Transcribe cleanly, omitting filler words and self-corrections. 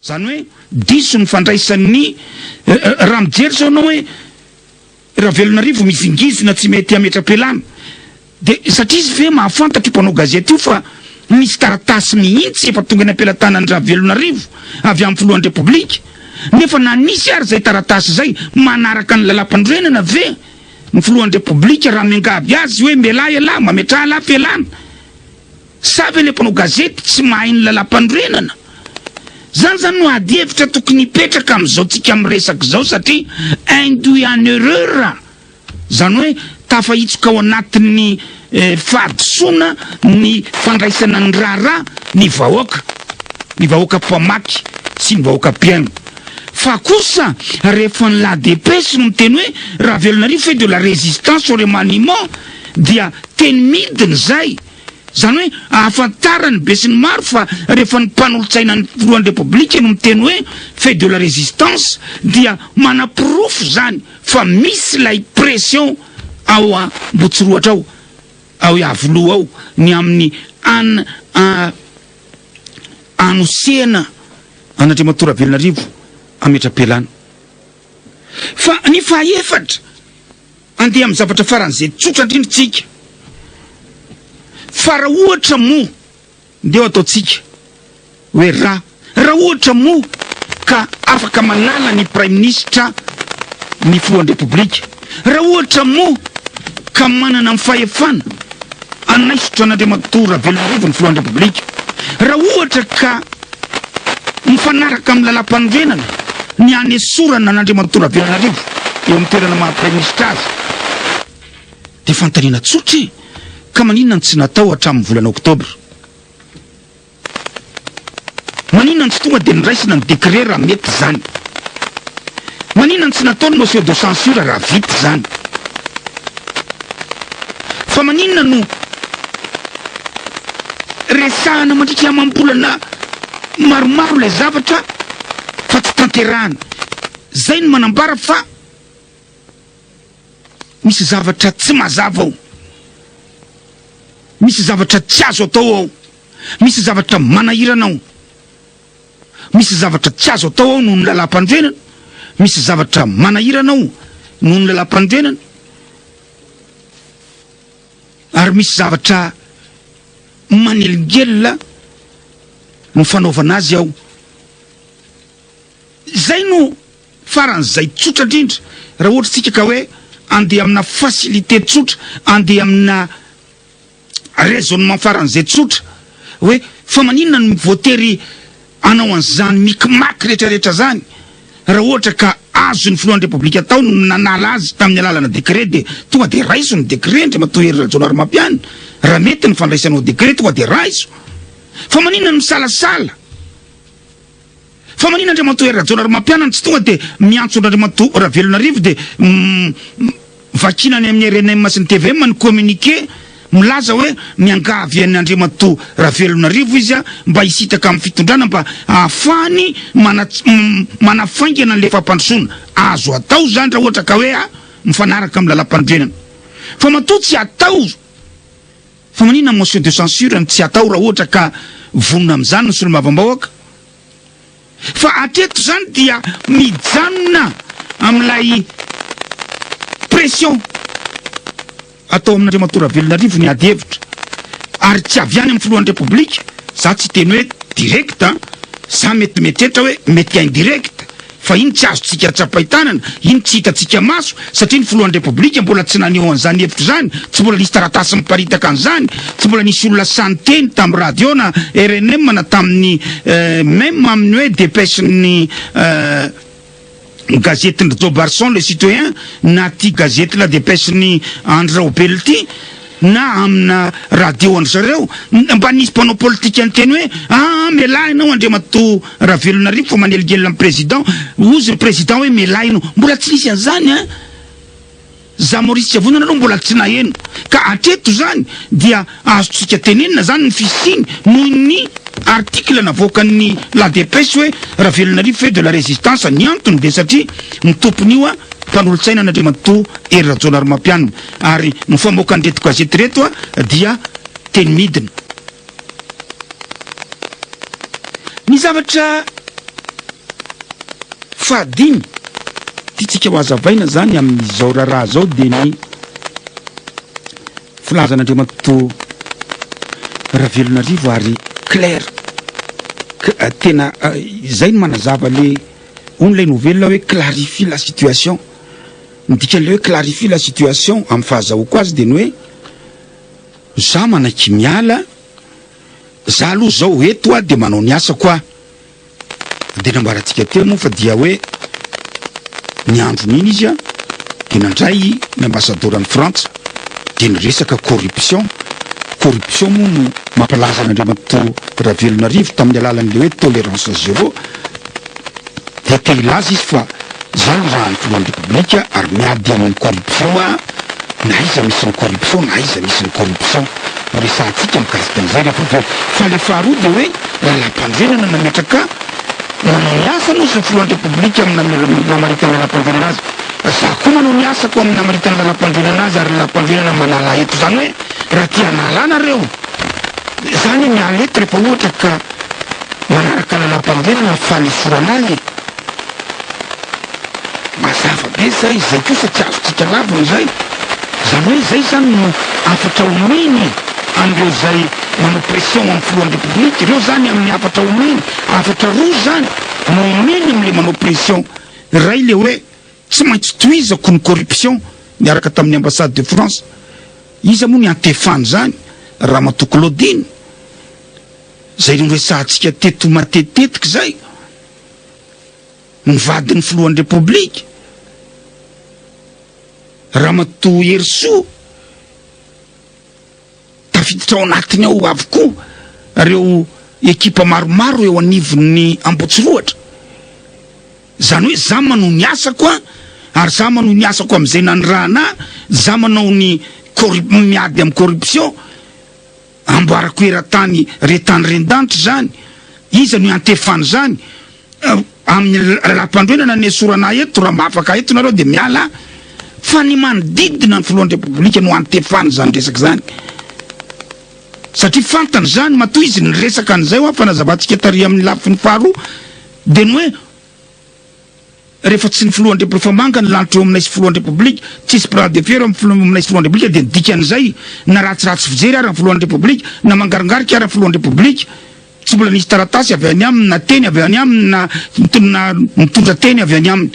Izany hoe diso ny fandraisan'ny raha mijery izao ianao hoe Ravelonarivo mizingizina tsy mety hametra-pialana dia satria izy ve mahafantatra io mpanao gazety io fa misy taratasy mihitsy efa tonga eny am-pelatanan'i Ravelonarivo avy amin'ny filohan'ny Repoblika nefa na nisy ary izay taratasy izay manaraka ny lalàmpanorenana ve ny filohan'ny Repoblika raha miangavy azy hoe mialà ialahy mametraha lahy fialana Sa ve le mpanao gazety tsy mahay ny lalam-panorenana? Zany zany no ady hevitra tokony hipetraka amin'izao tsika miresaka izao satria induit en erreur zany hoe tafahitsoka ao anatin'ny fahadisoana ny fandraisana ny raharaha ny vahoaka, ny vahoaka mpamaky sy ny vahoaka mpihaino. Fa kosa rehefa ny la depesy no miteny hoe Ravelonarivo fait de la résistance au remaniement dia teny midina izay. Izany hoe ahafantaran'ny besinimaro fa rehefa ny mpanolotsainan'ny filohan'ny Repoblika no miteny hoe fait de la résistance dia manaporofo izany fa misy ilay pression ao Ambotsirohatra ao, ao Iavoloha ao ny amin'ny an anosehana an'Andriamatoa Ravelonarivo hametra-pialana. Fa ny fahaefatra. Andeha amin'ny zavatra faran'izay tsotra indrindra tsika. Fa raha ohatra moa, ndeha ataontsika hoe raha, raha ohatra moa ka afaka manala ny Praiminisitra ny Filohan'ny Repoblika, raha ohatra moa ka manana ny fahefana hanaisotra an'Andriamatoa Ravelonarivo ny Filohan'ny Repoblika, raha ohatra ka Mifanaraka amin'ny lalàmpanorenana ny hanesorana an'Andriamatoa Ravelonarivo eo amin'ny toerana maha Praiminisitra azy. Dia fanontaniana tsotra e! Ka maninona no tsy natao hatramin'ny volana oktobra? Maninona no tsy tonga dia noraisina ny décret raha mety izany? Maninona no tsy natao ny motion de censure raha vita izany? Fa maninona no resahana mandritra ny amam-bolana maromaro ilay zavatra fa tsy tanterahana? Zay no manambara fa misy zavatra tsy mazava ao, misy zavatra tsy azo atao ao, misy zavatra manahirana ao. Misy zavatra tsy azo atao ao noho ny lalàmpanorenana, misy zavatra manahirana ao noho ny lalàmpanorenana, ary misy zavatra manelingelina ny fanaovana azy ao. Izay no faran'izay tsotra indrindra raha ohatra isika ka hoe andeha amina facilité tsotra, andeha amina raisonnement faran'izay tsotra hoe fa maninona no voatery hanao an'izany micmac rehetra rehetra zany raha ohatra ka azon'ny filohan'ny repoblika atao no nanala azy tamin'ny alalana décret dia tonga dia raiso ny décret Andriamatoa Hery Rajaonarimampianina raha mety ny fandraisanao décret tonga dia raiso fa maninona no misalasala fa maninona Andriamatoa Hery Rajaonarimampianina tsy tonga dia miantso an'Andriamatoa Ravelonarivo dia Vakina any amin'ny rnm sy ny tvm ny communiqué milaza hoe miangavy an'i Andriamatoa Ravelonarivo izy mba hisintaka amin'ny fitondrana mba hahafahany manafaingana an'ilay fampandrosoana. Azo atao izany raha ohatra ka hoe mifanaraka amin'ny lalàmpanorenana. Fa matoa tsy atao, fa maninona motion de censure no tsy atao raha ohatra ka vonona amin'izany ny solombavambahoaka? Fa hatreto izany dia mijanona amin'ilay pression atao amin'Andriamatoa Ravelonarivo ny ady hevitra ary tsy avy any amin'ny filohan'ny Repoblika, za tsy hiteny hoe direct an, za mety mieritreritra hoe mety indirect fa iny tsy azontsika tsapain-tanana, iny tsy hitantsika maso satria ny filohan'ny Repoblika mbola tsy naneho an'izany hevitra izany, tsy mbola nisy taratasy miparitaka an'izany, tsy mbola nisy olona sahy niteny tamin'ny radio na rnm na tamin'ny même amin'ny hoe depêche-n'ny gazetin-dry Jobarson Le Citoyen na ity gazety La Dépêche-n'i Andry Raobelina ity na amina radio an-dry zareo, mba nisy mpanao politika niteny hoe aa mialà ianao Andriamatoa Ravelonarivo fa manelingelina ny président, hozy ny président hoe mialà ianao, mbola tsy nisy an'izany an! Za Maurice Tsiavonana aloha mbola tsy naheno ka hatreto izany dia azontsika tenenina izany ny fisiany noho ny article navoakan'ny La Dépêche hoe Ravelonarivo fait de la résistance, ny antony dia satria ny tompon'io a mpanolotsaina an'Andriamatoa Hery Rajaonarimampianina ary ny famoakan'ireto gazety ireto a dia teny midina. Ny zavatra. Fahadimy tiantsika ho hazavaina izany amin'izao raharaha izao dia ny filazan'Andriamatoa Ravelonarivo ary clair tena izay no manazava le hono ilay nouvelle hoe clarifie la situation. Ny dikan'ilay hoe clarifie la situation amin'ny fahazahoako azy dia ny hoe za manaiky miala, za aloha zao eto aho dia manao ny asako aho. Dia nambarantsika teo moa fa dia hoe ny andron'iny izy an, dia nandray ny ambasadaoran'i Frantsa, dia niresaka corruption, corruption moa no mampalaza an'Andriamatoa Ravelonarivo tamin'ny alalan'ilay hoe tolérance zéro, dia te hilaza izy fa za nirahan'ny filohan'ny Repoblika ary miady amin'ny corruption aho, na aiza misy ny corruption na aiza misy ny corruption. Resahantsika mikasika an'izay raha vao fa ilay faharoa dia hoe lalàmpanorenana nametraka manao ny asany hozy ny filohan'ny Repoblika amin'ny namaritana lalàmpanorenana azy. Za koa manao ny asako amin'ny namaritana lalàmpanorenana azy ary lalàmpanorenana manala eto izany hoe raha te hanala ahy nareo zany miala eto rehefa ohatra ka manaraka lalàmpanorenana ny fanesorana ahy e. Mazava be zay, zay kosa tsy azontsika lavina zay. Zany hoe zay zany no hafatra omeny an'ireo zay manao pression amin'ny filohan'ny Repoblika, ireo zany amin'ny hafatra omeny, hafatra roa zany no omeny amin'le manao pression, iray le hoe tsy maintsy tohizako ny corruption niaraka tamin'ny ambassade de France, iza moa niantefany zany? Ramatoa Claudine, zay noresahantsika teto matetitetika zay. Ny vadin'ny filohan'ny Repoblika, Ramatoa Herisoa, tafiditra ao anatiny ao avokoa ireo ekipa maromaro eo anivon'ny Ambotsirohatra. Izany hoe za manao ny asako an, ary za manao ny asako amin'izay nanirahana ahy, za manao ny corrup- miady amin'ny corruption. Amboarako eran-tany re-tany ren-danitra izany. Iza no iantefan'izany? Amin'ny lalam-panorenana nesorana ahy eto, raha mba afaka eto nareo dia miala aho. Fa ny manodidina ny filohan'ny Repoblika no antefan'izany resaka izany. Satria fantany izany, matoa izy niresaka an'izay hoa fanazavantsika tary amin'ny lafiny faharoa, dia ny hoe, Rehefa tsy ny filohan'ny Repoblika, rehefa manga ny lanitra eo aminay sy filohan'ny Repoblika, tsisy bras de fer eo aminay sy filohan'ny Repoblika dia ny dikan'izay na ratsiratsy fijery ara ny filohan'ny Repoblika, na mangaringarika ara ny filohan'ny Repoblika, tsy mbola nisy taratasy avy any aminy na teny avy any aminy na na mitondra teny avy any aminy.